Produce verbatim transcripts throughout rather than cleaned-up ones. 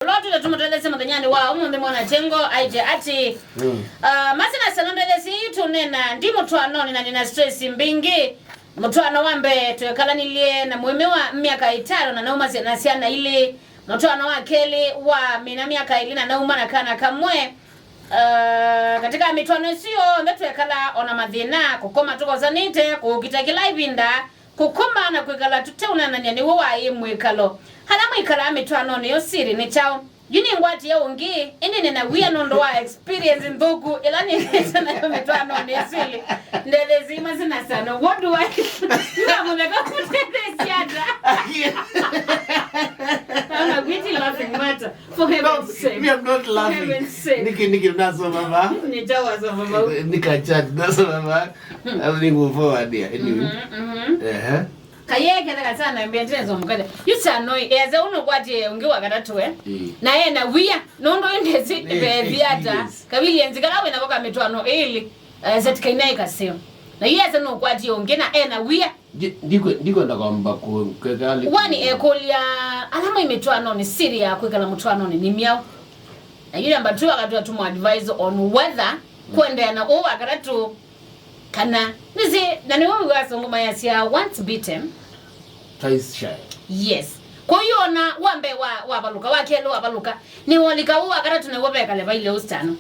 Ũla tũte tũmũtetheesye mũthenyanĩ wa ũmũnthĩ mwana Chengo aĩtye atĩ, mm, ah, masina sana ndetheesye yu tũnena, ndi mũtwaanonĩ na nĩna stress mbingĩ. Mũtwaano wa mbee twekalanilye na mũĩmĩ wa myaka ĩtano na naumasya na syana ilĩ. Mũtwaano wa kelĩ wa mina myaka ĩlĩ na nauma na kana kamwe. Ah, katika mĩtwaano ĩsu yonthe twekala ona mathĩna, kũkoma tũkosanĩte, kũũkita kĩla ĩvinda, kũkoma na kwĩkala tũteũneenany'a nĩw'o waĩ mwĩkalo. Ala mwĩkalaa mĩtwaanonĩ yo siri nĩ kyaũ? Yu nĩngwatie ũngĩ, ĩndĩ nĩna wia nũndũ wa experience nthũku ĩla nĩnĩte nayo mĩtwaanonĩ ĩsu ĩlĩ. Ndetheesye masina sana. What do I? Yu amũtheka kũtetheesya ata? Naona kwĩti laughing matter. For heaven's sake. Me, I'm not laughing. For heaven's sake. Nĩkĩ, nĩkĩ nasoma va? Nĩ kyaũ wasoma vau? Nĩ ka chat nasoma va? Au nĩ move forward ya. Anyway. Mhm, mhm. Ehe. Kaye kethe kasana mbendelezo mukale. Yu sanoi, eze uno kwatie ungi wa katatu, eh? Mm. Na ena wia, nondo endezi, eh, be viata. Experience. Kawili enzi kala wena boka mitwano ili, eh, zetika ina ikaseo. Na yu eze no kwatie ungi na ena wia. Ndi-, ndikwe-, ndikwenda kwamba ku-, kwekali. Wani ekulia, ala mai mitwanoni, siri ya kwikala mutwanoni ni miau. Na yule amba tu akatwa tumu advise on whether kuendeea na uu wa katatu kana, nisi, na ni wewe wasongo mayasya, once bitten, twice shy. Yes. Kwa hiyo ona wa mbee wa, wavaluka, wa kelĩ wavaluka, ni wolika uu wa katatu na wovekale vaile ustano.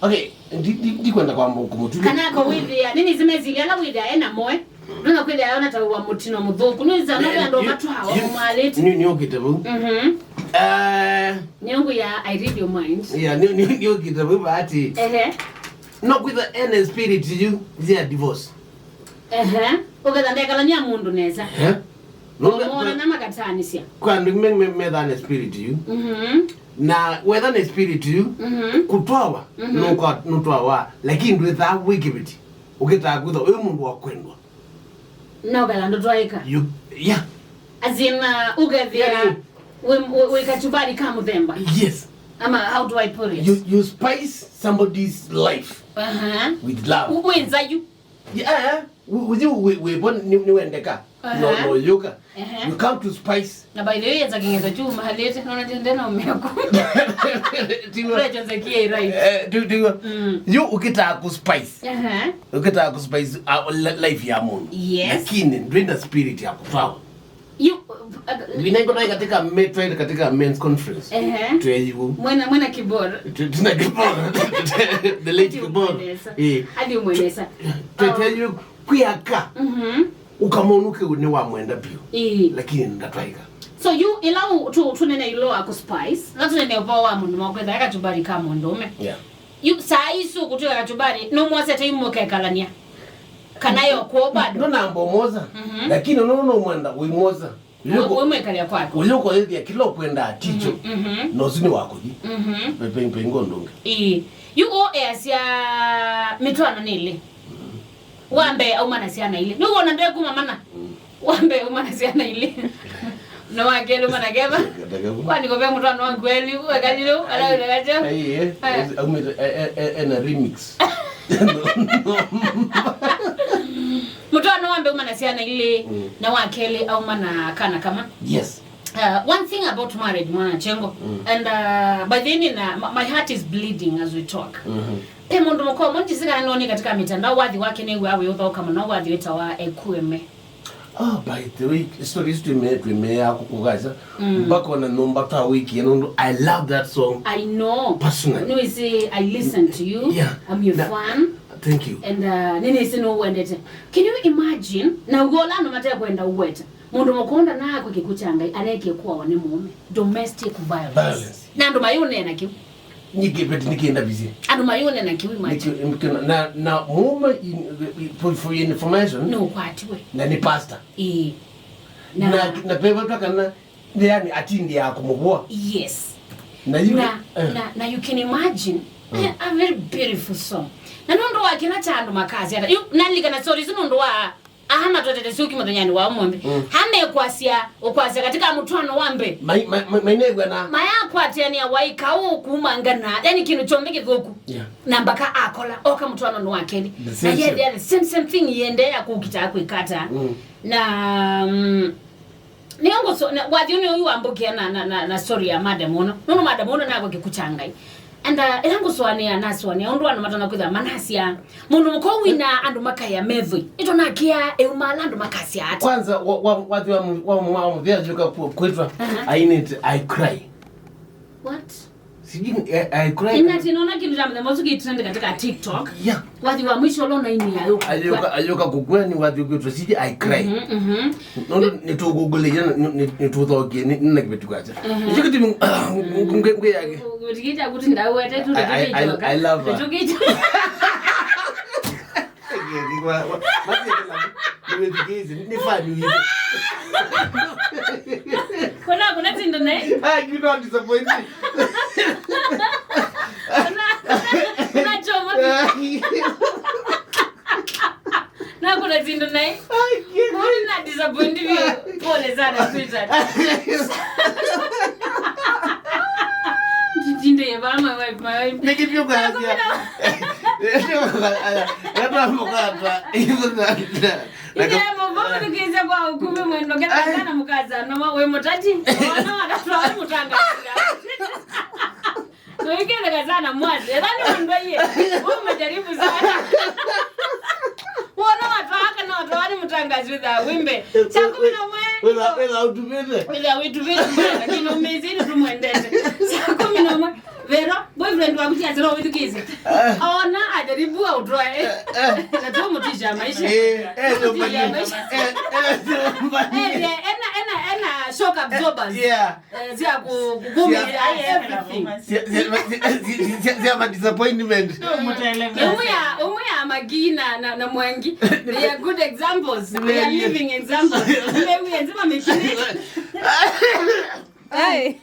Okay, ndi-, ndi-, ndikwenda kwamba kũmũtulia. Kana ko wĩthĩa, nini zimezili ala wĩthĩa ena moe. Nuna kwĩthĩa ona ta wa mũtino mũthũku. Nĩ zana andũ matwa o maleti. Ni, ni okite bu. Mhm. Eh. Nyongo ya I read your mind. Yeah, ni, ni, ni okite bu bahati. Ehe. No kwĩtha ene spirit yu ya divorce. Ehe. Ũketha ndekalania mũndũ nesa. Ehe. Nũndũ mona na makataanĩsya. Kwa andũ me, me, methane spirit yu. Mhm. Na wetha nĩ spirit yu, mhm, kũtwawa, mhm, nũkwa-, nũtwawa, lakini ndwĩthaa wĩ kĩveti. Ũkĩtaa kwĩtha ũyũ mũndũ wa kwendwa. No kala ndũtwaĩka. You, yeah. As in, uh, ũkethĩa, yeah, yeah, wĩ, wĩ, wĩ kachumbari ka mũthemba. Yes. Ama, how do I put it? You, you spice somebody's life, aha, with love. U-, wĩ nzayu. Yeah, u-, uyu wĩ, wĩvo nĩ, nĩwendeka. Aha. No, no, yuka. Aha. You come to spice. Na by the way, eza kĩng'etho kyu mahalĩte, nona tende na ũmĩaku. Tiwa. Recho zekie, right. Eh, tu-, tiwa. Mm. Yu ũkĩtaa ku spice. Aha. Ũkĩtaa ku spice, uh, li-, life ya mũndũ. Yes. Lakini ndwĩna spirit ya kũtwawa. You, uh, uh, vinaiko naye katika me-, twende katika men's conference. Ehe. Tweyu. Mwena, mwena kibora. Tu-, tuna kibora. The late kibora. Ati umwendesa. Eh. Ati umwendesa. Twe-, tweyu kwiaka. Mhm. Ũkamwona ũkĩu nĩ wamwenda biũ. Ĩĩ. Lakini ndatwaĩka. So you, ila u-, tu-, tunene ilo wa ku spice, na tunene ũvoo wa mũndũ mwakwetha kachumbari ka mũndũũme. Yeah. Yu saa isu kũtwĩka kachumbari, no mwasete yu mũkekalania. Kana yo kwoo bado. No namba ũmwosa. Mhm. Lakini no, no mwenda ũimwosa. Ũyũ ko-, ũmwĩkalya kwaku. Ũyũ koyethia kila ũkwendaa ticho. Mhm, mhm. Na ũsu nĩ wakũthi. Mhm. Pe-, pe-, pengo ndũnge. Ĩĩ. Yu o easya mĩtwaano nĩ ĩlĩ. Wa mbee auma na syana ilĩ. Nĩwona ndekuma mana? Mm. Wa mbee auma na syana ilĩ. Na wa kelĩ auma na keva. Ndakeva. Kwani ko ve mũtwaano wa kweli, wekali lĩu, ala wĩthagacha? Ai, eh, eh, aumĩte, eh, eh, eh, ena remix. Mũtwaano wa mbee auma na syana ilĩ, mm, na wa kelĩ auma na kana kama. Yes. Uh, one thing about marriage, mwana Chengo, mm, and, uh, by the end, uh, my, my heart is bleeding as we talk. Mm-hmm. Pe mũndũ mũka ũmwe ndisi kana noni katika mitandao, wathi wake nĩ wa wĩ ũthaũka mũno, wathi wĩtawa Ekueme. Oh, by the way, stories twĩme-, twĩmeea kũkũgaza. Mm. Mpaka ona nyũmba twa wiki, you know, I love that song. I know. Personally. No, you see, I listen to you. Yeah. I'm your fan. Thank you. And, uh, nini isi no wendete. Can you imagine? Na ugola no mate kwenda uweta. Mũndũ mũkonda na akwe kĩkw'ũ kya Ngai anekie kũawa nĩ mũũme. Domestic violence. Violence. Na andũ mayũneena kĩu. Nĩ kĩveti nĩkĩenda visie. Andũ mayũneena kĩu, imagine. Nĩkĩ-, nĩkĩ-, na, na mũũme in, for, for your information, nũkwatiwe. Na nĩ pastor. Ĩĩ. Na, na, na pevatwa kana, yani, atindĩaa kũmũvũa. Yes. Na yu, na, eh, na, na you can imagine, mm, a, a very beautiful song. Na nũndũ wa kĩla kya andũ makasya ata. Yu, nalikana story isu nũndũ wa Aha matwetete syũki mũthenyanĩ wa ũmũnthĩ. Mm. Amekwasya, ũkwasya katika mũtwaano wa mbee. Mai-, mai-, mai-, mainew'ana. Mayakwatĩanĩa waika ũũ kuma ngana, yani kĩndũ kyonthe kĩthũku. Yeah. Na mpaka akola, oka mũtwaanonĩ wa kelĩ. The same thing. Na yethĩa the same, same thing iendeea kũkitaa kwĩkata. Mm. Na, mm, Nĩyo ngũsũ, na, wathi ũnĩ ũyu wambũkĩa na, na, na, na story ya madam ũno. Nũndũ madam ũno nakwa kĩkũ kya Ngai. And, uh, ĩla ngũsũanĩa, nasũanĩa ũndũ andũ matona kwĩthĩa manasya. Mũndũ mũka wĩna andũ makaĩa methoi. Nĩtũnakĩa ĩuma ala andũ makasya ata. Kwanza, wa, wa, wathi wa mu-, wa, wa, wa mũthea yuka ku-, kwĩtwa, aha, I need, I cry. What? Sijui, I, I cry. Ina tinaona kindu cha mnyama suki trend katika TikTok. Yeah. Wathi wa mwisho lona ini ya yuka. Ayuka, ayuka kukweni wathi kwitwa sijui I cry. Mhm, mhm. Nono nitugugule ya nituthokie ni na kibitu kacha. Mhm. Ndio kitu ngwe yake. Kutikita kuti ndawe tetu. I, I, I, I love her. Tukita. Nĩwĩthikĩĩsye, nĩ fan witũ. Kuna, kuna tindo naĩ? Ah, you don't disappoint me. Kuna, kuna chomo. Na kuna tindo naĩ? Ai, kiĩ. Kuna disappoint me. Pole sana, sweetheart. Tindo ya mama, my wife. Nĩkĩtio kwa azia. Ĩtambũkatwa. Ĩthe mũvũthukĩĩsya kwa ũkuvĩ mwendo kethana mũkasya noma wĩ mũtati. Ona wakatwa mũtangazira. Noiketheka sana mwasi. Ethani mũndũ aiye. Wewe umejaribu sana. Wona watwaka na watwani mtangazi witha wimbe. Saa kumi na mwe. Witha, witha ũtumĩte. Witha wĩtuvĩte, lakini ũmĩsĩ nĩ tũmwendete. Saa kumi na mwe. Vero, boyfriend waku ti asira wĩthukĩĩsye. Ona ajaribu autwae. Na tũmũtisha maisha. Eh, eh, ndio. Tũmũtisha maisha. Eh, eh, ndio. Eh, ena, ena, ena shock absorbers. Yeah. Eh, sya ku-, kukumĩthya everything. Sya, sya, sya, sya, sya ma disappointment. Ũmwe ya, ũmwe ya Magi na, na, na Mwangi. They are good examples. They are living examples. Mbewie nzima mĩkini. Ai.